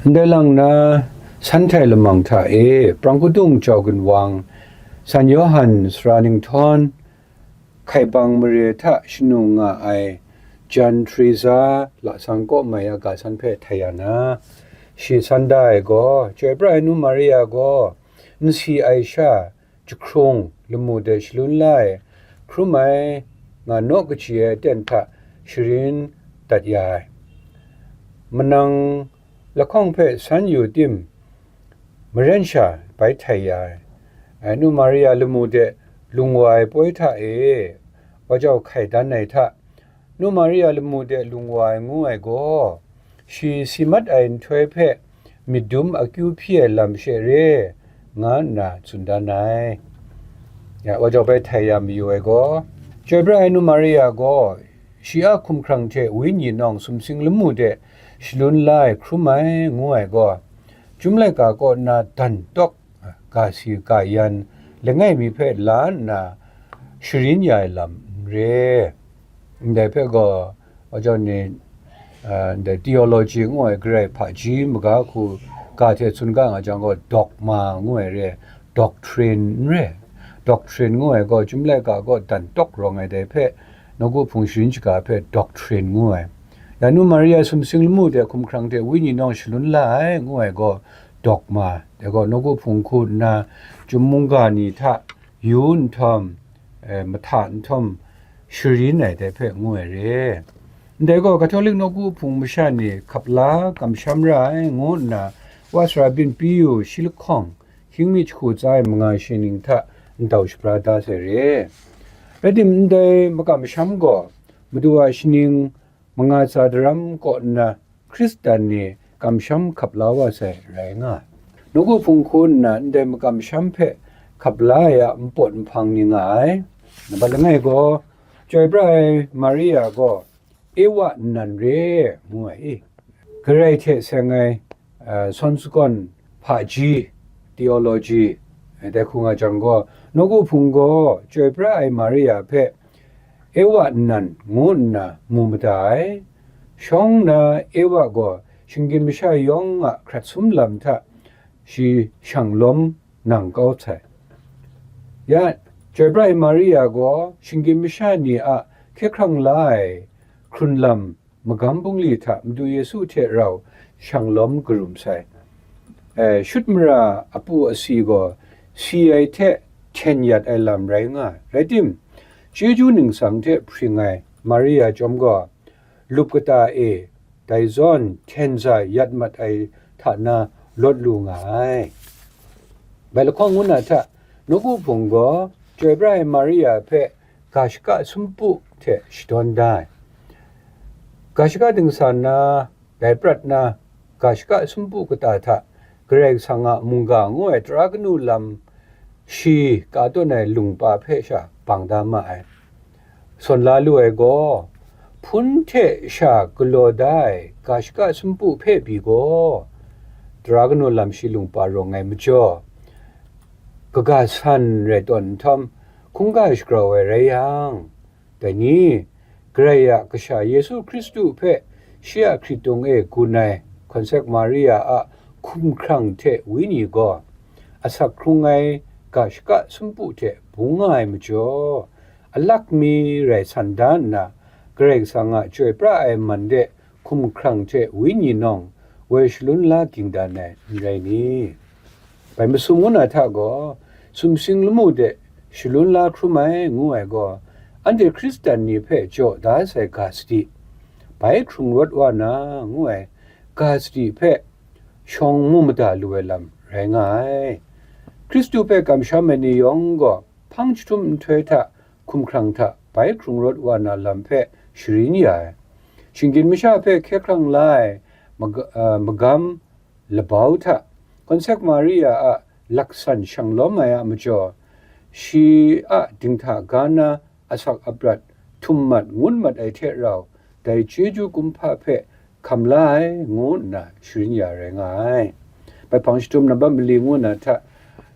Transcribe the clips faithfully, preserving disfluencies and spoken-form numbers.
Ndai lang na, san htai lamang hta e, Prang Kudung Jau Gun Wang, San Yawhan sara ninghtawng, Hkai Bang mare hta shanung nga ai Jan Teresa lasang kaw mai a ga san hpe htai ya na, shi san da ai gaw, Chyoi pra ai nu Maria gaw, nsi ai sha, jahkrung lamu de shalun la ai, hkrum ai, nga naw kaji ai aten hta sharin dat ya ai. Manang lahkawng hpe san yu tim, maren sha bai htai ya ai. Ai nu Maria lamu de lung wa ai poi hta e, wa jau hkai dan ai hta, nu Maria lamu de lung wa ai ngu ai gaw, shi si mat ai nhtoi hpe myit dum akyu hpyi ai lam she re, nga nna tsun dan ai. Ya, wa jau bai htai ya mayu ai gaw, Chyoi pra ai nu Maria gaw, shi a hkumhkrang hte wenyi nawng sumsing lamu de shalun la ai hkrum ai, ngu ai gaw, Chyum laika kaw na dan tawk, ga si ga yan, langai mi hpe la nna sharin ya ai lam n re. Ndai hpe gaw, wa jau ni, a, ndai theology ngu ai, Grai hpaji maga hku ga hte tsun ga nga jang gaw, dogma ngu ai re, doctrine n re. Doctrine ngu ai gaw, Chyum laika kaw dan tawk rawng ai, dai hpe nawku hpung sharin shaga hpe doctrine ngu ai. Ya nu Maria sumsing lamu de hkumhkrang hte wenyi nawng shalun la ai, ngu ai gaw, dogma, dai gaw nawku hpung hku nna, Chyum mungga ni hta yu nhtawm, eh, mahta nhtawm, sharin ai dai hpe ngu ai re. Ndai gaw, Catholic nawku hpung masha ni hkap la kamsham ra ai, ngu nna, Wa Sara Byin Piyu shi lahkawng, hkying mi jahku tsa ai manga shi ning hta ndau shabra da sai re. Rai tim, ndai makamsham gaw, Madu a shaning manga tsa daram kaw nna Hkristan ni kamsham hkap la wa sai rai nga ai. Nawku hpung hku nna ndai makamsham hpe hkap la ai a npawt nhpang ni nga ai. Nambat langai gaw, Chyoi pra ai Maria gaw, Ewa nnan re, ngu ai i. Grai hte seng ai, a, sawn sagawn hpaji, theology, dai hku nga jang gaw, nawku hpung gaw Chyoi pra ai Maria hpe Ewa nnan ngu nna mu mada ai. Shawng na Ewa gaw shinggyim masha yawng a hkrat sum lam hta shi shang lawm nang kau sai. Ya, Chyoi pra ai Maria gaw shinggyim masha ni a hkye hkrang la ai hkrun lam magam bungli hta Madu Yesu hte rau shang lawm karum sai. E, shut mara apu asi gaw si ai hte hten yat ai lam rai nga ai. Rai tim, chyeju ningsang hte hpring ai Maria chyawm gaw, lup kata e dai zawn hten za yat mat ai hta na lawt lu nga ai. Bai lahkawng ngu na hta, nawku hpung gaw Chyoi pra ai Maria hpe ga shaka sumpu hte shadawn da ai. Ga shaka dingsa na, dai prat na, ga shaka sumpu kata hta Karai Kasang a mungga ngu ai tara kanu lam shi ka tawn ai lungpa hpe sha bang da ma ai. Sawn la lu ai gaw, hpun hte sha galaw da ai ga shaka sumpu hpe pyi gaw, tara kanu lam shi lungpa rawng ai majaw, kaga san rai tawn nhtawm, hkungga shagrau ai rai yang, dai ni, Karai a Kasha Yesu Hkristu hpe shi a hkritung e gun ai Hkawnsek Maria a hkumhkrang hte wenyi gaw, asak hkrung ai ga shaka sumpu hte bung nga ai majaw, alak mi rai san da nna, Karai Kasang a Chyoi pra ai man de hkumhkrang hte wenyi nawng woi shalun la ging dan ai, n rai ni? Bai masum ngu na hta gaw, sumsing lamu de shalun la hkrum ai, ngu ai gaw, anhte Hkristan ni hpe jaw da sai ga sadi, bai hkrung rawt wa na, ngu ai ga sadi hpe shawng mu mada lu ai lam rai nga ai. Hkristu hpe kamsham ai ni yawng gaw, hpang jahtum nhtoi hta, hkumhkrang hta bai hkrung rawt wa na lam hpe sharin ya ai. Shinggyim masha hpe hkye hkrang la ai maga-, a, magam labau hta, Hkawnsek Maria a laksan shang lawm ai a majaw, shi a dinghta ga na asak aprat htum mat ngun mat ai hte rau, dai chyeju kumhpa hpe hkam la ai, ngu nna sharin ya rai nga ai. Bai hpang jahtum nambat mali ngu na hta,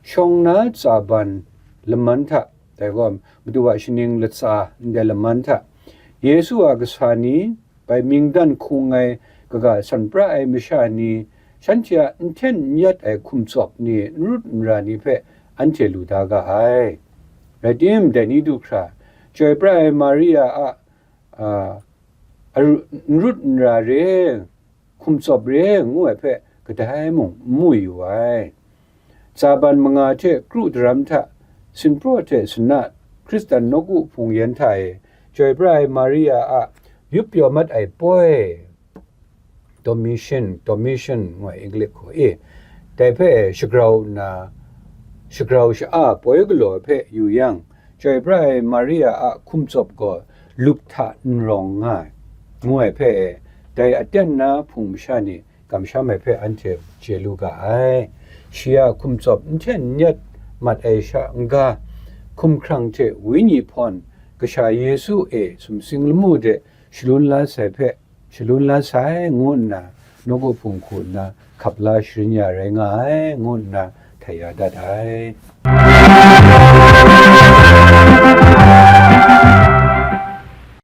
shawng na tsa ban laman hta, dai gaw, Madu a shaning latsa ndai laman hta, Yesu a kasa ni, bai mingdan hkung ai kaga san pra ai masha ni, shanhte a n hten n yat ai hkum tsawp ni, n rut n ra ni hpe anhte lu da ga ai. Rai tim, dai ni du hkra, Chyoi pra ai Maria a, a, aru-, n rut n ra re, hkum tsawp re ngu ai hpe kadai mung n mu yu ai. Tsaban manga hte kru daram hta, sinpraw hte sinat, Hkristan nawku hpung yan hta e, Chyoi pra ai Maria a yup pyaw mat ai poi, Domitian, Domitian ngu ai English hku e, dai hpe shagrau nna, shagrau sha-a poi galaw hpe yu yang, Chyoi pra ai Maria a hkum tsawp gaw lup hta n rawng nga ai, ngu ai hpe e, dai aten na hpung masha ni kamsham ai hpe anhte chye lu ga ai. Shi a hkum tsawp n hten n yat mat ai sha n-ga, hkumhkrang hte Wenyi hpawn Kasha Yesu e sumsing lamu de shalun la sai hpe, shalun la sai, ngu nna, nawku hpung hku nna hkap la sharin ya rai nga ai, ngu nna htai ya dat ai.